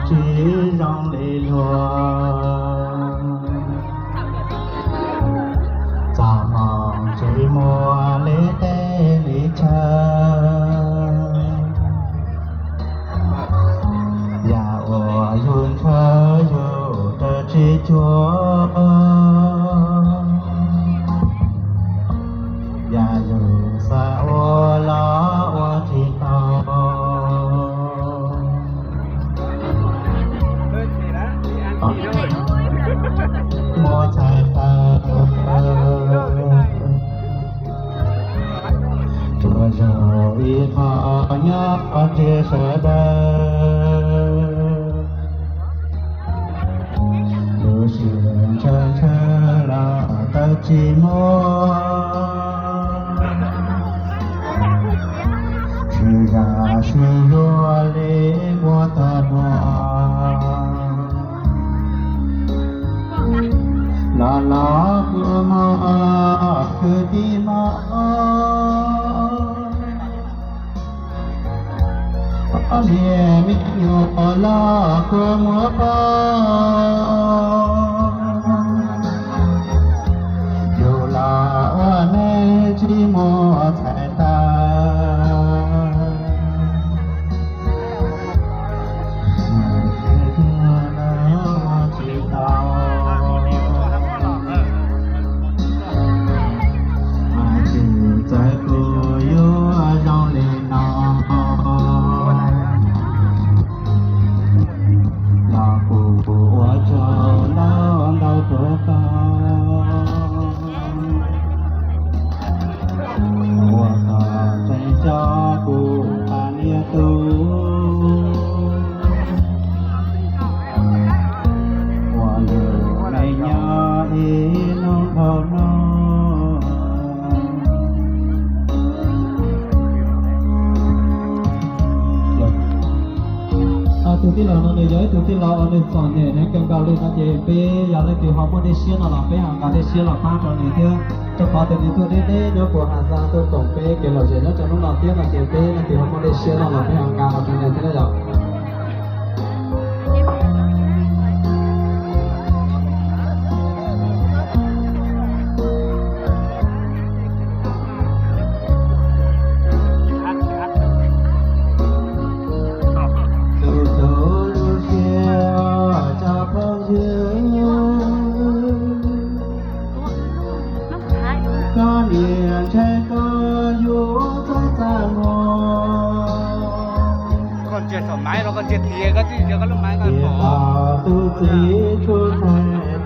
tsis zoo li luag. Txoj hmoo tsis muaj li teb li chaw, yam uas yus ntshaw yus raws tsis cuag. Yam yus xav ua los ua tsis tau. Muaj txhais tawv tsuas zaum ib qho nyob qhov ntsia sawv daws. Lub sij hawm ntshaw ntshaw los tawv tsis muaj, tsis yam sib yuav li ua tag nrho. Los los kwv mog, kwv tij mog, ob niam me nyuam los kua muag poj, yus los ua neej tsis muaj txhais tawv. Tsis tau, mas tus txawv kuj yuav zoo li no. Los kuv ua tsaug ntau ntau rau koj, uas koj tseem coj kuv pab niam tub ua lub neej nyob ib hnub dhau hnub. Tus tij laug no nws yog ib tug tij laug uas nws txom nyem heev kawg nkaus li no ces peb yog leej twg ho muaj dej siab no los peb ho nqa dej siab los pab rau nws thiab, rau qhov tias nws tuaj deb deb nyob puag Has Zaj tuaj koom peb kev lom zem nyob rau hnub no thiab no ces peb leej twg ho muaj dej siab no los peb ho nqa los rau nws thiab na yom. Tus tus lub siab tso phooj ywg, koj niam ntshe koj yuav txaj txaj muag. Tiam tus txiv tshuav txhais